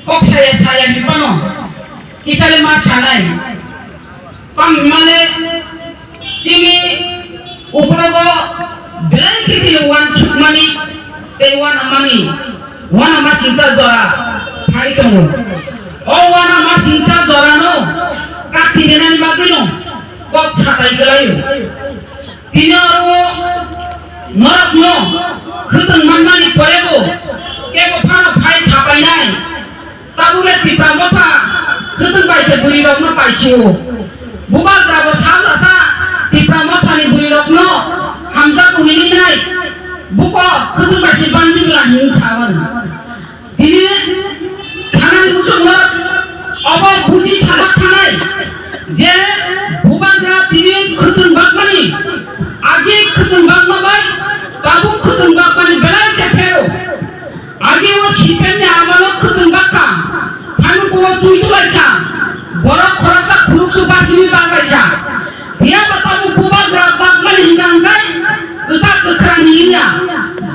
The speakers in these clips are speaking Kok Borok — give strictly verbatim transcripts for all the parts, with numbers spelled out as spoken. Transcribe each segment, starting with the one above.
Kok saya saya hinphano, kisale ma sanai. Pam himale chini ukrogo belai khe chini wansukmani tei wanamani, wanama singsa jora phai tongo. O wanama singsa jorano kati rinani bagwino kok satai kwlaio. Tini oro norokno khwtwng manmani porebo kebo phano phai sapainai. Tabukle Tipra Motha khwtwng bai se bwrwirokno paisio. Bubagrabo salsa sa Tipra Mothani bwrwirokno hamjak hwnwi nai. Buko khwtwng bai se bandi bwla hinwi sa mano. Tini sanani muchungo obo buji thamak thanai je Bubagra tini khwtwng bakmani, agi khwtwng bakma bai tabuk khwtwng bakmani belai khe phero. Agi o C P M ni amalo khwtwng bakha, phanukuo chui tulaikha, borok khoroksa phuruksu basini baglaikha. Phiya ba tabuk Bubagra bakmani hingka hingkai kwchak kwkhrang hiniya.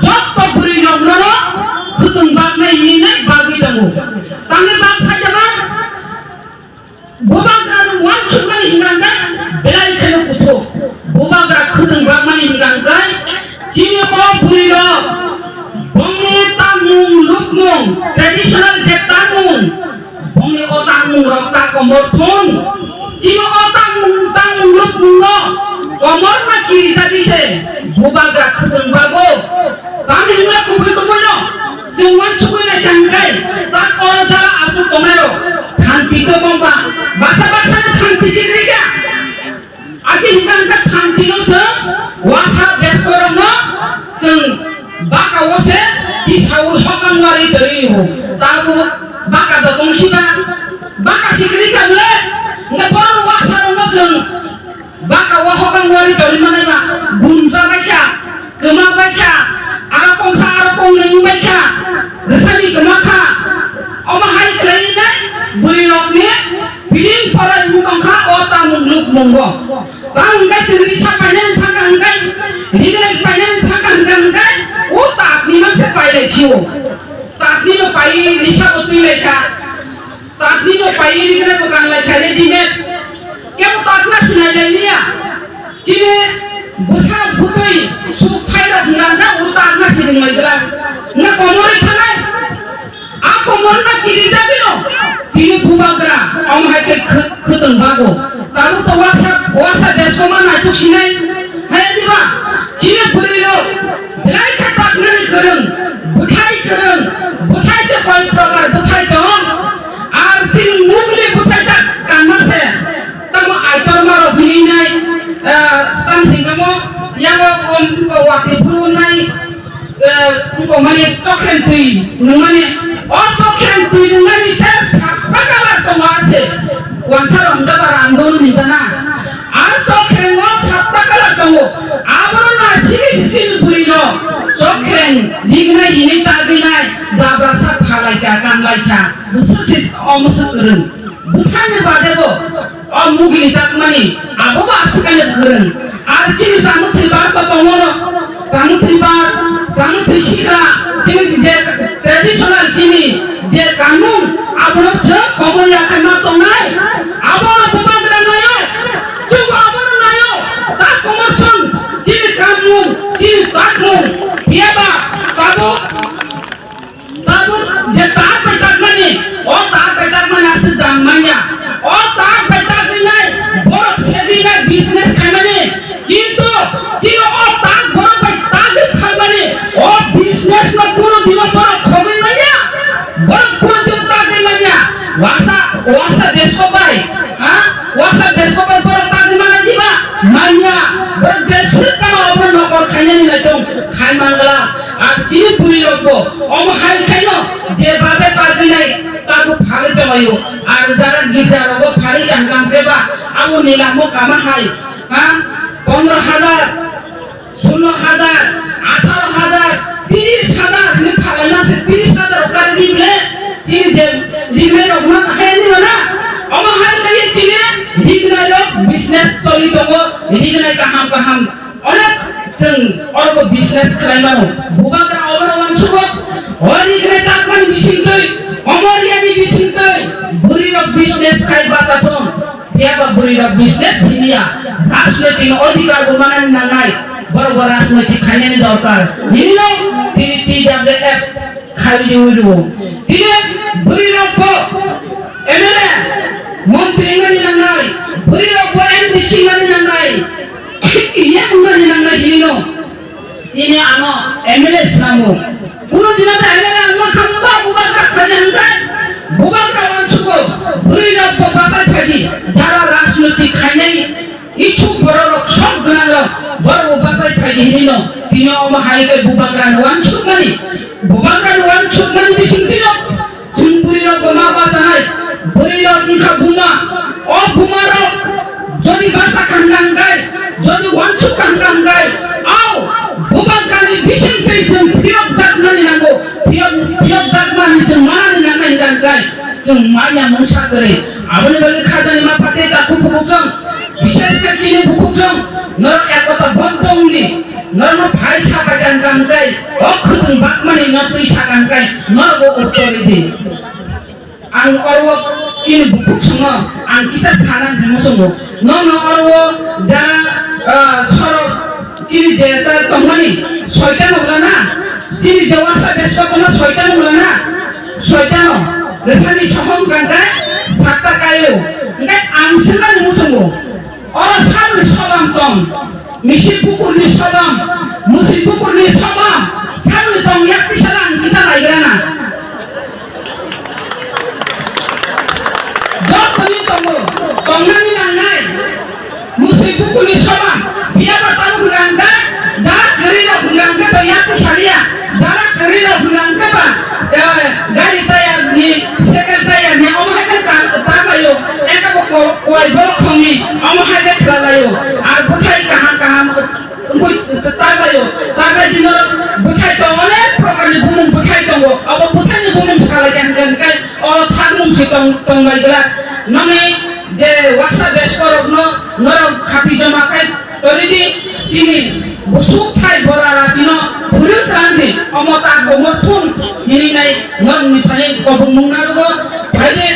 Jotto bwrwi rokno khwtwng baknai hinwi bagwi tongo. Tamni bak saijama Bubagra no wansukmani hingka hingkai belai kheno kuthuk. Bubagra khwtwng bakmani hingka hingkai chini o bwrwi rok bongni tangmung lukmung traditional je tangmung Bongni o tangmung rok ta komor thung. Chini o tangmung, tangmung rok mungno komor ma kirijagwi se Bubagra khwtwng bago. Tamni hwnba kubui kubuino chwng wansugwi naikha hwnkhe tak o jala aswk tongnai rok thanti to tongba. Basa basa no thanti si kwrwi kha. Ati hingka hingka thanti no chwng wasa beskorokno chwng baka o se tisao hokang wari twi o. Tamo baka do tong siba, baka sikri ka le, hingka borok wasa rokno chwng baka o hokang wari twi manai ba, gunja bai kha, kwma bai kha, aro kongsa aro kongnwi wng bai kha, rwsani kwma kha. Omo hai khlai nai bwrwi rokni Biling pora wng tongkha o tangmung lukmungo. Tang hwnkhe chwng risa painani thangkha hwnkhe, rignai painani thangkha hwnkhe, hwnkhe o takni manse pailai sio. Takni no pai risa bo twi lai kha. Takni no pai rignai bo kan lai kha readymade. Kebo takna sinai lai liya. Chini bwsa bwtwi suk thai rok hwnkha hwnkhe o takna siring lai glak. Hwnkhe komorwi thanai. A komorno kirijagwino tini Bubagra omo hai khe khw-, khwtwng bago. Tabuk to wasa, wasa desoma naituk sinai. Hai diba? Chini bwrwirok belai khe taknani kwrwng, bwthai kwrwng, bwthai se koi prokar bwthai tong. Ar chini mungli bwthai ta kanma se. Tamo aitor maro hinwi nai, ah, tamsing tamo yango om ko wati phuru nai. Eh, wngkok mani chokhreng twi nungmani, o chokhreng twi nungmani se sapta kalar tongo, se wansa rok hwnda ba rang dono hinta na. A chokhreng o sapta kalar tongo, abono na simi simi bwrwi no chokhreng rignai hinwi tagwi nai, jabra sak phalai kha, kanlai kha, bwswk se omo swk kwrwng. Bwthangni bade bo o mugini takmani abo bo aswk kainwi kwrwng. Ar chini chamung thwi bar bo tongo no. Chamung thwi bar, chamung thwi sikla, chini je traditional chini je kanun abono chwng komor yakhai ma tongnai. Abo Bubagra nayo, chwng abono nayo. Ta komor chwng chini kanun, chini takmung, phiyaba tabuk Tabuk je tak bai takmani, o tak bai takmani aswk dam manya. O tak bai taknai borok segwi nai business khaimani. Kintu chini o tak borok bai tagwi phalmani, o business no kunu dino borok khogwi manya. Borok kunu dino tagwi manya. Wasa, wasa desko bai, ha? Wasa desko bai borok tagwi manya diba? Manya. Borok je swk tamo obo nokol khainani naitung khai mangla. Ar chini bwrwi rok bo omo hai khaino je babe pagwi nai tabuk phalwi tonglaio. Ar jara girja rogo phalwi tangkang khe ba abo ni lamo kama hai, ha, pondro hajar, sulo hajar, atharo hajar, tiris hajar hinwi phalai ma se tiris hajar o kar di ble chini je rignai rok ma hai ni na omo hai khe chini rignai rok business choli tongo rignai kaham kaham. Onek chwng oro bo business khlai mano. Bubagra obono uansugo. O rignai takmani bisingtwi, omo riyani Sai bacha thung, phiya ba bwrwi rok business simiya, rajnoitik ni odhikar bo manani nangnai, borok bo rajnoitik khainani dorkar. Hino tini T W F khai udi udi. Tini bwrwi rok bo M L A, montri mani nangnai, bwrwi rok bo M D C mani nangnai, yang mani nangnai hino. Ini ano M L A swnamo. Kuno dino ta M L A ang ma khamba bubagra khani hangkai. Bubagra wansugo. Bwrwi rok bo bachai phaidi. Jara rajnoitik khainai ichuk borok rok sok gwnang rok. Borok bo bachai phaidi hinino. Tini omo hai khe bubagra no wansuk mani. Bubagra no wansuk mani bising tino. Chwng bwrwi rok bo ma bachanai, bwrwi rok wngkha buma. O buma rok jodi bacha kha hwnkha hwnkhe, jodi wansuk kha hwnkha hwnkhe, o bubagrani bising twi chwng phiyok jaknani nango, phiyok, phiyok jakmani chwng manani nangnai hwnkha hwnkhe, chwng maya mungsa kwrwi. Aboni bagwi khajani ma phatwi takhuk bukhuk chwng, bishesh khe chini bukhuk chwng, norok ekota bondhong ni, norokno phai sabai kha hwnkha hwnkhe, o khwtwng bakmani no twi sakha hwnkhe, norok bo uttor ridi. Ang oro chini bukhuk swngo, ang kisa sana hinwi swngo. Nono oro ja, ah, sorok chini je ta tongmani soitan wngla na, chini je wasa besto tongma soitan wngla na, soitano resani sohom kangkai sakta kayo. Engkai ang swnani muchungo. Oro salni sobam tong, misi bukurni sobam, musi bukurni sobam, salni tong yak pisala ang kisa laigrana. Jotoni tongo, tongnani nangnai, musi bukurni sobam, biyaba tamo hwnkha hwnkhe, jara kwrwi rok hwnkha hwnkhe to yak pisaliya, jara kwrwi rok hwnkha hwnkhe ba, eh, gari tayar ni, cycle tayar ni, omo hai khe ta-, ta baio, eka bo ko-, kowai borok thongni, omo hai khe khlai laio. Ar bwthai kaham kaham wngwi ta baio. Ta bai dino bwthai tong, onek prokarni bumung bwthai tongo. Abo bwthaini bumung salai khe hwnkhe o thaknung si tong, tong bai glak. Noni je wasa bes korokno norok khati joma khai toridi chini busuk thai bora rachino phuru tangdi omo ta komor thun hini nai norokni thani kobong mung narugo. Phaide,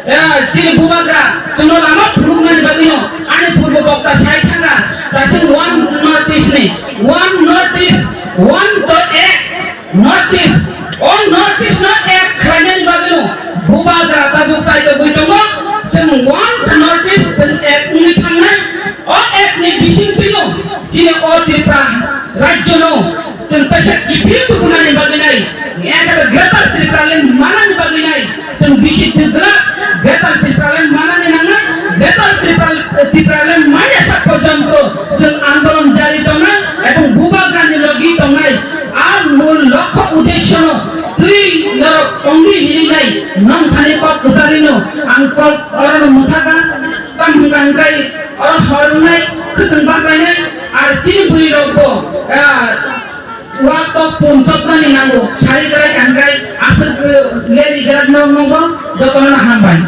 eh, chini bubagra chwngno lama phunuknani bagwino ani purbo bokta sai thangna, daising one North East ni, one North East, one dot ek North East, o North East no ek khlainani bagwino bubagra tabuk chai togwi tongo. Chwng one North East chwng ek wngwi thangnai. O ek ni bisingtwino chini o Tripura rajyono chwng kaisa kiphil tukunani bagwi nai, ekhabe Greater Tipraland manani bagwi nai, chwng bisi twgwlak Greater Tipraland manani nangnai, Greater Tripral-, Tipraland manya sak porjonto chwng andolon jari tongnai ebong bubagrani logi tongnai. Ar mul lokho uddeshono twi norok tongdi hinwi nai, nong thani kok kwcharino ang kok orono mwthakha, tamo hwnkha hwnkhe oro hor wngnai, khwtwng baklainai, ar chini bwrwi rokbo, ah, Wa tok pumchoknani nango, sari grai kangrai, aswk, eh, leri grak no nongo, jotono no hambai.